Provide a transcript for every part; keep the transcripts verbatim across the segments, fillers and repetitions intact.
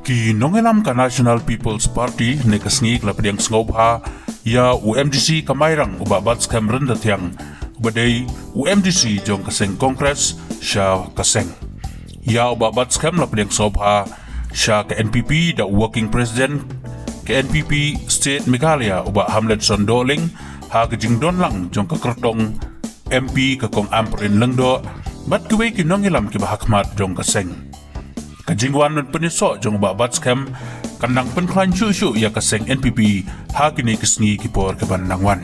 Ki nongïalam ka National People's Party ne ka sngi ka la pdiang sngewbha ïa u MDC ka Mairang u Bah Batskhem Ryntathiang, uba dei u MDC jong ka seng Congress sha ka seng. Ïa u Bah Batskhem la pdiang sngewbha sha ka NPP da u Working President ka NPP State Meghalaya u Bah Hamletson Dohling, ha ka jingdon lang jong ka kyrtong MP ka Kong Ampareen Lyngdoh bad kiwei ki nongïalam kiba hakhmat jong ka seng. Ka jingwan ban pynïasoh jong u Bah Batskhem kan nang pynkhlaiñ shuh shuh ïa ka seng NPP ha kine ki sngi ki por kiban nang wan.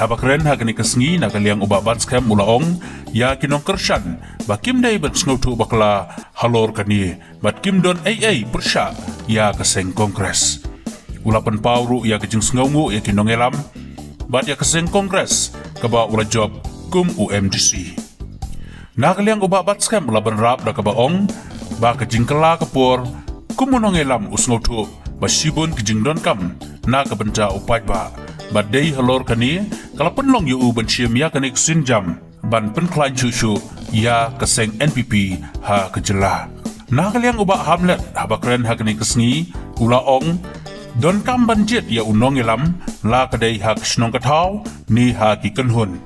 Haba kren ha kane ka sngi, na ka liang u Bah Batskhem u la ong ïa ki nongkyrshan ba kim dei ban sngewthuh bakla halor kane bad kim don ei ei pyrshah ïa ka seng Congress. U la pynpaw ruh ïa ka jingsngewnguh ïa ki nongïalam bad ïa ka seng Congress kaba u la jop kum u MDC. Na ka liang u Bah Batskhem u la bynrap da kaba ong ba ka jingkylla ka por kum u nongïalam u sngewthuh ba shibun ki jingdonkam na ka bynta u paidbah, bad dei halor kane ka la pynlong ïa u ban shim ïa kane ka sienjam ban pynkhlaiñ shuh shuh ïa ka seng NPP ha ka jylla. Na ka liang u Bah Hamlet, haba kren ha kane ka sngi, u la ong, donkam ban jied ïa u nongïalam la ka dei ha ka shnong ka thaw ne ha ki kynhun.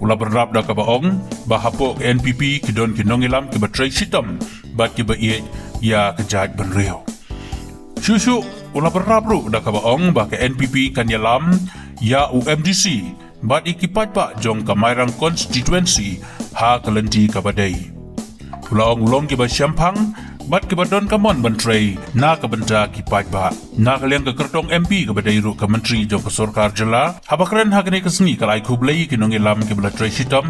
U la bynrap da kaba ong ba hapoh ka NPP ki don ki nongïalam kiba trei shitom bad kiba ïeit ïa ka jaitbynriew. Shuh shuh u la bynrap ruh da kaba ong ba ka NPP kan ïalam ïa u MDC bad ïa ki paidbah jong ka Mairang Constituency ha ka lynti kaba dei. U la ong long kiba shemphang bad kiba don ka mon ban trei na ka bynta ki paidbah. Na ka liang ka kyrtong MP kaba dei ruh ka Myntri jong ka Sorkar Jylla, haba kren ha kane ka sngi ka la ai khublei ïa ki nongïalam kiba la trei shitom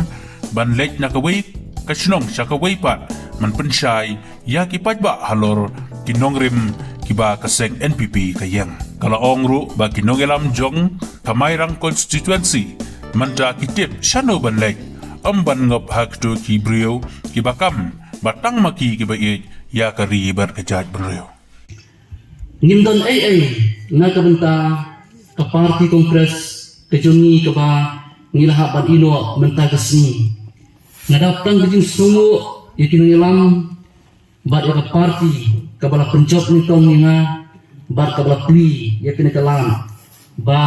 ban leit na kawei ka shnong sha kawei pat ban pynshai ïa ki paidbah halor ki nongrim kiba ka seng NPP ka ïeng. Ka la ong ruh ba ki nongïalam jong ka Mairang Constituency mynta ki tip shano ban leit, ym ban ngop ha kito ki briew kiba kam, ba tang ma ki kiba ïeit ïa ka ri bad ka jaitbynriew. Ngim don ei ei na ka bynta ka party Congress ka jong ngi kaba ngi la hap ban ïehnoh mynta ka sngi. Nga dap tang ka jingsngewnguh ïa ki nongïalam bad ïa ka party kaba la pynjop nyngkong ïa nga bad kaba la plie ïa kane ka lad ba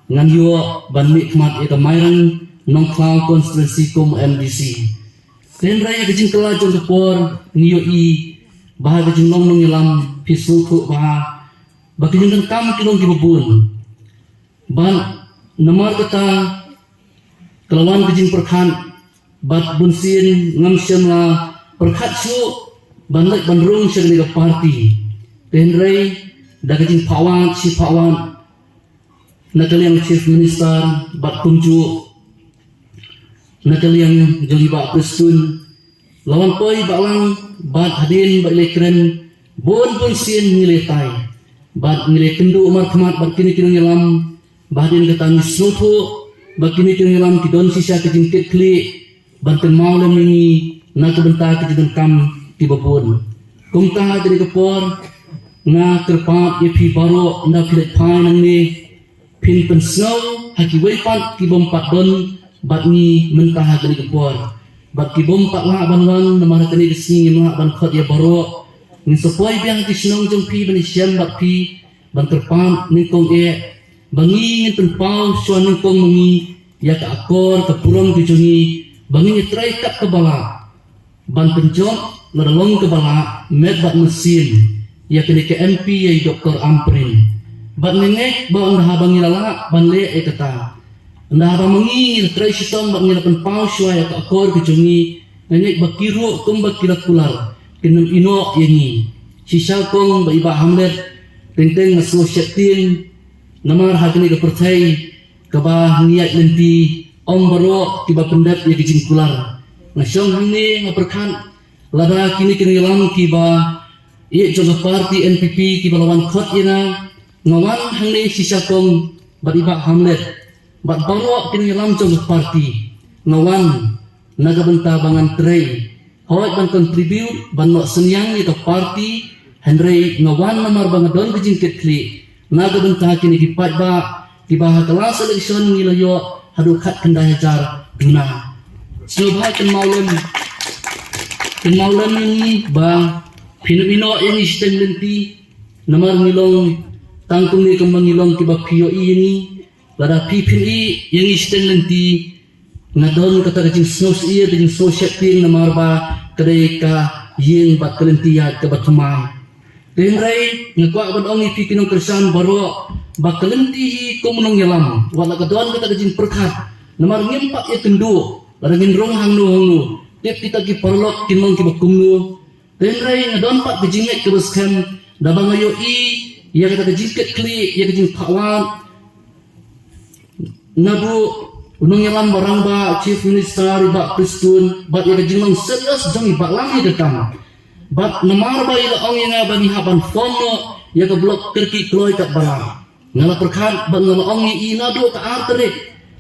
ngan ïoh ban mihkhmat ïa ka Mairang Nongkhlaw Constituency kum MDC. Hynrei ïa ka jingkylla jong ka por ngi ïohi ba ha ka jinglong nongïalam phi sngewthuh ba ba ki jingdonkam ki long kiba bun. Bad namar kata ka la wan ka jingpyrkhat bad bunsien ngam shym la pyrkhat shuh ban leit ban rung sha kane ka party. Hynrei da ka jingphah wad shi phah wad na ka liang Chief Minister bad kumjuh na ka liang jong i Bah Prestone, la wan poi Bah Lang bad hadien ba i la kren bun bun sien ngi la tai bad ngi la kynduh markhmat bad kine ki nongïalam, ba hadien kata ngi sngewthuh ba kine ki nongïalam ki don shisha ka jingkitkhlieh ban kynmaw lem ïa ngi na ka bynta ka jingdonkam kiba bun. Kumta ha kane ka por nga kyrpad ïa phi baroh, ynda phi leit phai nangne phin pynsngew ha kiwei pat ki bym pat don bad ngi mynta ha kane ka por. Bad ki bym pat lah ban wan namar ha kane ka sngi ngim lah ban khot ïa baroh. Ngin sa poi biang ha ki shnong jong phi ban ïashem bad phi, ban kyrpad nyngkong eh ba ngi ngin pynpaw shuwa nyngkong ma ngi ïa ka akor ka burom ka jong ngi ba ngin ïatrei kat kaba lah ban pynjop lada long kaba lah met bad mynsiem ïa kane ka MP ïa i Doctor Ampareen. Bad nga ngeit ba ynda haba ngi la lah ban leh ïa kata, ynda haba ma ngi ngi la trei shitom bad ngi la pynpaw shuwa ïa ka akor ka jong ngi, nga ngeit ba ki ruh kumba ki la kular kin ym ïehnoh ïa ngi. Shisha kong ba i Bah Hamlet, teng teng nga sngew sheptieng namar ha kane ka pyrthei kaba ngi ïaid lynti, ym baroh kiba pyndep ïa ki jingkular. Nga shong hangne nga pyrkhat lada kine ki nongïalam kiba ïeit jong ka party NPP kiba la wan khot ïa nga, nga wan hangne shisha kong bad i Bah Hamlet bad baroh ki nongïalam jong ka party. Nga wan na ka bynta ba ngan trei, hooid ban contribute ban noh synñiang ïa ka party, hynrei nga wan namar ba nga don ka jingkitkhlieh na ka bynta kine ki paidbah kiba ha ka last election ngi la ïoh haduh khatkhyndai hajar duna. Sngewbha kynmaw lem, kynmaw lem ïa ngi ba Phin ïoh ïa ngi shiteng lynti, namar ngi long tang kumne kumba ngi long kiba phi ïohi ïa ngi. Lada phi phin ïohi ïa ngi shiteng lynti, nga don kata ka jingsngewsih, ka jingsngewsih tieng namar ba ka dei ka ïing bad ka lynti ïaid kaba thymmai. Te hynrei nga kwah ban ong ïa phi ki nongkyrshan baroh ba ka lynti hi kum u nongïalam, wat la ka don kata ka jingpyrkhat, namar ngim pat ïakynduh lada ngin rung hangno hangno, tip kita ki paralok kin long kiba kumno. Te hynrei nga don pat ka jingngeit kaba skhem da ba nga ïohi ïa kata ka jingkitkhlieh, ïa ka jingphah wad naduh u nongïalam ba rangbah, Chief Minister, i Bah Prestone, bad ïa ka jinglong serious jong i Bah Lang ïa ka kam. Bad namar ba i la ong ïa nga ba ngi hap ban form noh ïa ka Block Kyrkieh Kloi Katba Lah, nga la pyrkhat bad nga la ong ïa i naduh ka ar tarik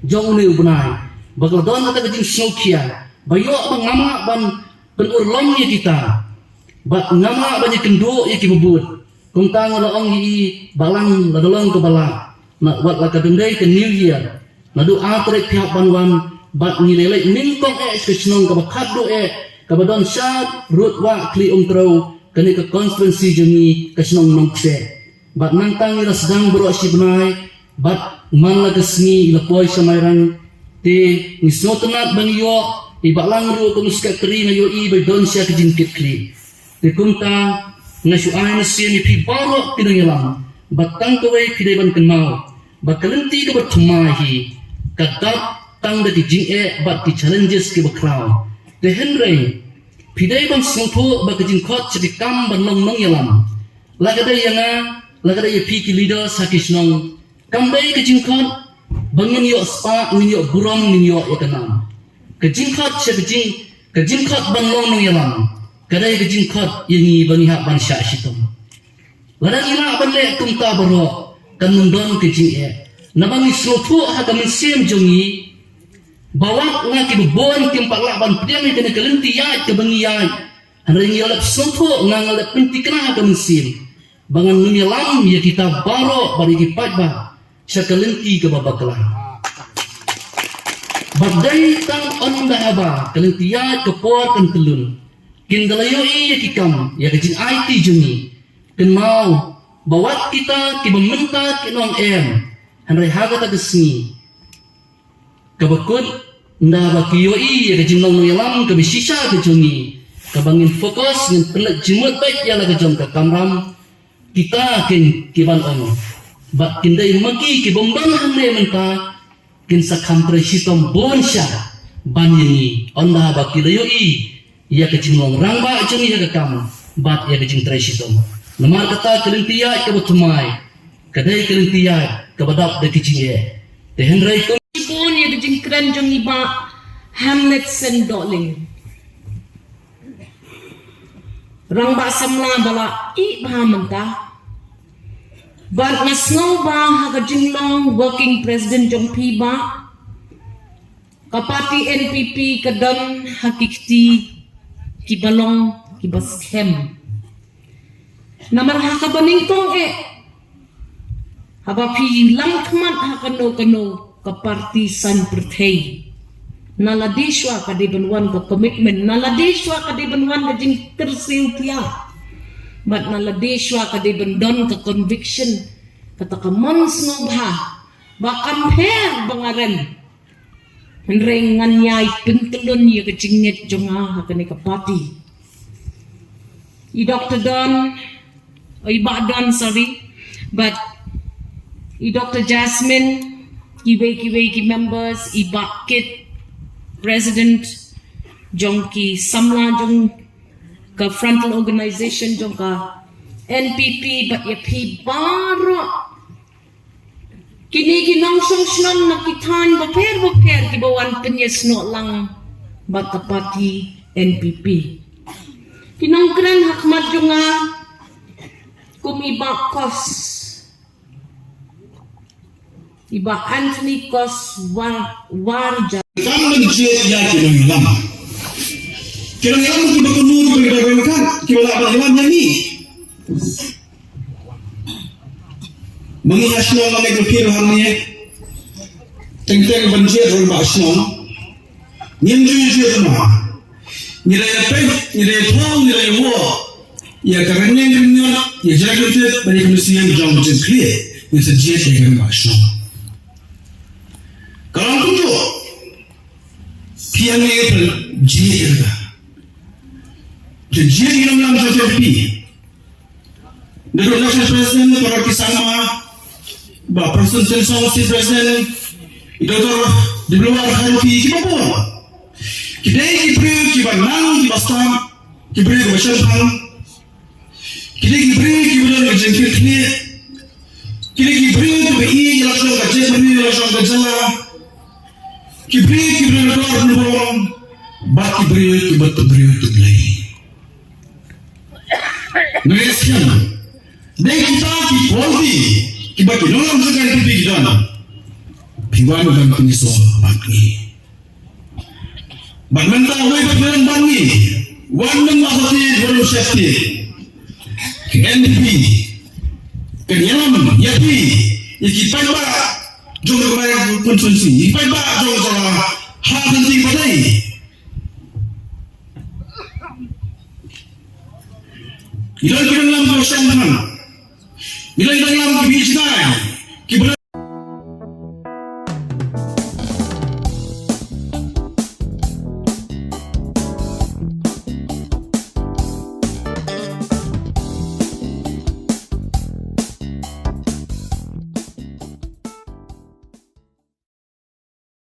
jong une u bnai ba ka la don kata ka jingsngewkhia ba ïoh ba ngam lah ban pynurlong ïa kita, bad ngam lah ban ïakynduh ïa kiba bud. Kumta nga la ong ïa i, Bah Lang, lada long kaba lah, na wat la ka dang dei ka New Year, naduh ar tarik phi hap ban wan, bad ngi leit leit nyngkong eh sha ka shnong kaba khatduh eh, kaba don sha rud wah Khlieh Umtrew, kane ka constituency jong ngi, ka shnong Nongkseh. Bad nangta ngi la sdang baroh shi bnai, bad man la ka sngi i la poi sha Mairang. Te ngi sngewtynnat ba ngi ïoh i Bah Lang ruh kum u secretary, nga ïohi ba i don sha ka jingkitkhlieh. Te kumta nga shu ai mynsiem ïa phi baroh ki nongïalam ba tang kawei phi dei ban kynmaw ba ka lynti kaba thymmai hi ka dap tang da ki jingeh bad ki challenges kiba khraw. Te hynrei phi dei ban sngewthuh ba ka jingkhot sha ki kam ban long nongïalam, la ka dei ïa nga, la ka dei ïa phi ki leaders ha ki shnong, kam dei ka jingkhot ba ngin ïoh spah, ngin ïoh burom, ngin ïoh ïa ka nam. Ka jingkhot sha ka jing, ka jingkhot ban long nongïalam ka dei ka jingkhot ïa ngi ba ngi hap ban shah shitom. Lada ngi lah ban leh kumta baroh, kan ym don ka jingeh. Naba ngi sngewthuh ha ka mynsiem jong ngi ba wat nga kiba bun kim pat lah ban pdiang ïa kane ka lynti ïaid kaba ngi ïaid. Hynrei ngi la leh sngewthuh, nga nga la pynthikna ha ka mynsiem ba ngan ym ïalam ïa kita baroh bad ïa ki paidbah sha ka lynti kaba bakla. Bad dei tang ynda haba ka lynti ïaid ka por kan tyllun, kin da la ïohi ïa ki kam, ïa ka jingaiti jong ngi. Kynmaw ba wat kita kiba mynta kin ong em, hynrei ha kata ka sngi kaba kut, ynda ba ki ïohi ïa ka jinglong nongïalam kaba shisha ka jong ngi, kaba ngin focus, ngin pynleit jingmut beit ïa la ka jong ka kamram, kita kin ki ban ong, bad kin dei ma ki ki bym don hangne mynta, kin sa kham trei shitom bun sha ban ïa ngi, ynda ba ki la ïohi ïa ka jinglong rangbah jong ngi ha ka kam bad ïa ka jingtrei shitom. Namar kata ka lynti ïaid kaba thymmai ka dei ka lynti ïaid kaba dap da ki jingeh. Te hynrei kum bun ïa ka jingkren jong i Bah Hamlet Seng Dohling, rangbah samla ba la ih bha mynta. Bad nga sngew ba ha ka jinglong working president jong phi Bah, ka party N P P ka don ha ki kti kiba long kiba skhem. Namar ha kaba nyngkong eh, haba phi langkhmat ha kano kano ka party saiñ pyrthei, na lade shuwa ka dei ban wan ka commitment, na lade shuwa ka dei ban wan ka jingkyrsiew thiah, bad na lade shuwa ka dei ban don ka conviction, kata ka mon sngewbha ba kam pher ba nga rem, hynrei ngan ïai pyntyllun ïa ka jingngeit jong nga ha kane ka party. I Doctor Don, i Bah Don, sorry, bad i Doctor Jasmine, kiwei kiwei ki members, i Bah Kit, president jong ki samla jong ka frontal organization jong ka N P P, bad ïa phi baroh kine ki nongshong shnong na ki thaiñ bapher bapher kiba wan pynïasnoh lang bad ka party N P P. Ki nongkren ha khmat jong nga kum i Bah Kos, i Bah Anthony Kos War, Warja. Kam ban jied ïa ki nongïalam. Ki nongïalam kiba kynnoh kiba, kiba, kiba, kiba lah ban ïalam ïa ngi. Ma ngi ha shnong ma ngi ka phi ruh hangne. Teng teng ban jied ruh ma shnong. Ngim ju jied ruh ma. Ngi da ïa peit, ngi da ïa thoh, ngi da ïa woh. Ïa ka rynïeng rynïeng, ïa jingkyrkhu, bad ïa ka mynsiem jong ka jingkyrkhu, ngin sa jied ïa ka rangbah shnong. Ka long kumjuh, phi ïa ngi phi jied ïa ka. Phi jied ïa ka nonglam jong phi. Naduh National President, Parok Sangma, bad President Sensong, State President, i Doctor Deblua Kharukhi, kiba bun. Ki dei ki briew kiba nang, kiba stad, ki briew kiba shemphang. Ki dei ki briew kiba don ka jingkitkhlieh. Ki dei ki briew kiba ïeit ïa la ka jong ka jaitbynriew, ïa la ka jong ka jylla. Ki briew kiba don ka bor burom. Bad ki briew kiba tip briew tip Blei. Nga ngeit skhem, dei kita ki quality kiba ki nonglam jong ka N P P ki don. Phi wan ban pynsngew bad ngi. Bad mynta wei pat phi wan bad ngi, wan mynta sa tieng, wan mynta sa tieng. Ka N P P kan ïalam ïa phi, ïa ki paidbah jong ka Mawlai constituency, ïa ki paidbah jong ka jylla, ha lynti ba dei. Ngi don ki nonglam kiba shemphang. Ngi don ki nonglam kiba ïeit jngai, kiba